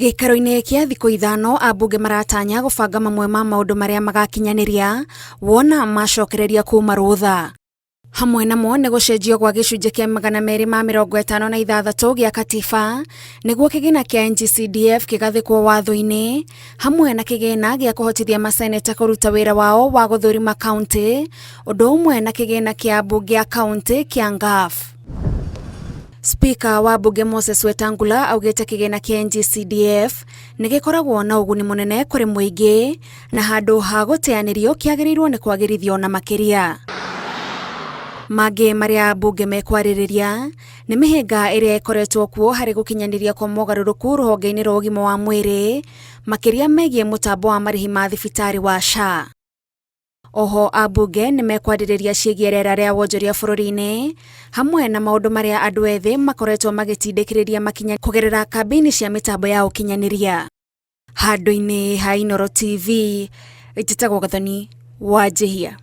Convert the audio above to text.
Gĩikaro-inĩ kĩa thikũ 5 ambunge maratanya gũbanga mamwe ma maũndũ marĩa magakinyanĩria wona macokereria kuma rũtha. Hamwe namo nĩ gũcenjio gwa gĩcunjĩ kĩa 256 gĩa katiba nĩguo kĩgĩna kĩa NGCDF kĩgathĩkwo watho-inĩ, hamwe na kĩgĩna gĩa kũhotithia maseneta kũruta wĩra wao wa gũthũrima kaunti, ũndũ ũmwe na kĩgĩna kĩa ambunge a kaunti kĩa NGAAF. Spika wa mbunge Moses Wetangula augĩte kĩgĩna kĩa NGCDF nĩ gĩkoragwo na ũguni mũnene kũrĩ mũingĩ na handũ ha gũteanĩrio kĩagĩrĩirwo nĩ kwagĩrithio na makĩria. Mangĩ marĩa mbunge mekwarĩrĩria nĩ mĩhĩnga ĩrĩa ĩkoretwo kuo harĩ gũkinyanĩria kwa mogarũrũku rũhonge-inĩ rwa ũgima wa mwĩrĩ, makĩria megiĩ mũtambo wa marĩhi ma thibitarĩ wa SHA. Oho ambunge nĩ mekwarĩrĩria ciĩgiĩ rĩera rĩa wonjoria bũrũri-inĩ hamwe na maũndũ marĩa andũ ethĩ makoretwo magĩtindĩkĩrĩria makinya kũgerera kambĩini cia mĩtambo ya ũkinyanĩria. Handũ-inĩ ha Inooro TV, njĩtagwo Gathoni Wanjihia.